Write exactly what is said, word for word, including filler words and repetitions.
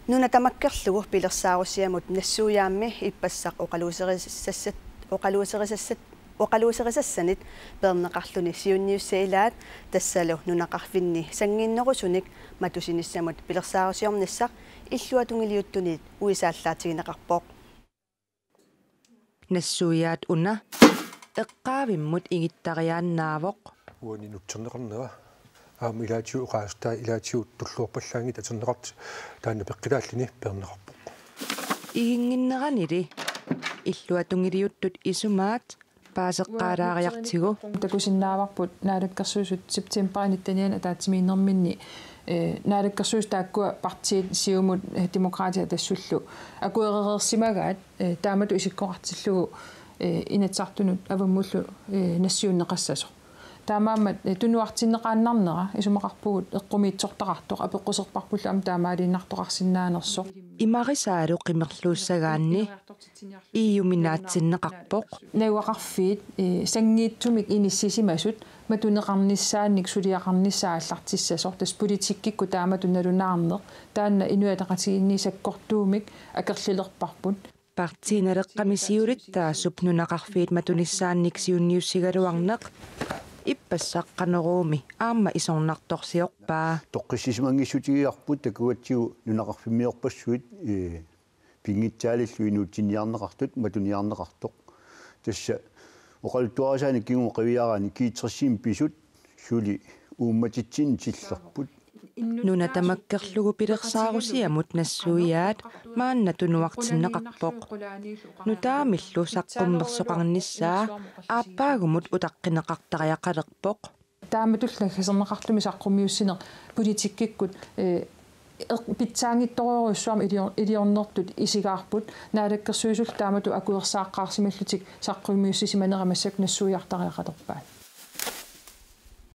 Nuna tamakkerlugu pilersaarusiamut nassuiaammi ippassaq oqaluuserisassat oqaluuserisassat oqaluuserisassanit peerneqarluni siunniussat ilaat, tassalu nunaqarfinni sanngiinnerusunik matusinissamut pilersaarusiornissaq illuatungiliuttunit uisaallaatigineqarpoq. Nassuiaat una eqqaavimmut ingittariaannaavoq. Uani nutserneqarnera aamma ilaatigut oqaasertai ilaatigut tulluarpallaanngitsut atorneqartut taanna peqqutaalluni peerneqarpoq. Iginnginneranili illuatungiliuttut isumaat paaseqqaalaariartigu. Takusinnaavarput Naalakkersuisut septembarip nittenianni ataatsimiinnerminni, eh, Naalakkersuisut taakkua partiit Siumut, eh, Demokraatit tassullu akuerereersimagaat, eh, taamatut isikkoqartillugu, eh, Inatsisartunut avammullu, eh, nassiunneqassasoq. Taamaammat, eh, tunuartinneqaannarnera isumaqarpugut eqqumiitsortaqartoq, apeqquserparpullu aamma taamaaliinnartoqarsinnaanersoq. Imarisaalu qimerluussagaanni E U-mi naatsinneqarpoq. Najugaqarfiit, eh, sanngiitsumik inissisimasut matuneqarnissaannik suliaqarnissaa aallartissasoq, tassa politikkikkut taamatut nalunaarneq, taanna Inuit Ataqatigiinni sakkortuumik akerlilerparput. Partii Naleqqami siulittaasup nunaqarfiit matunissaannik siunniussigaluarneq ippassaq Qanoruumi aamma isornartorsiorpaa. Toqqissisimanngissutigivarput takugatsigu nunaqarfimmiorpassuit, eh, pinngitsaalillu inuutsinniarneqartut matuniarneqartoq. Tassa oqaluttuarisaanik kingumut qiviaraanni G tres-imi pisut suli uummatitsinni tillerput. Nuna tamakkerlugu pilersaarusiamut nassuiaat maanna tunuartinneqarpoq. Nutaamillu saqqummersoqarnissaa aappaagumut utaqqineqartariaqalerpoq. Taamatullu naggaserneqarluni saqqummiussineq politikkikkut, eh, eq-, pitsaanngitsorujussuarmik ilior-, iliornertut isigaarput, Naalakkersuisullu taamatut akuersaaqqaarsimallutik saqqummiussisimanera massakkut nassuiartariaqalerpaat.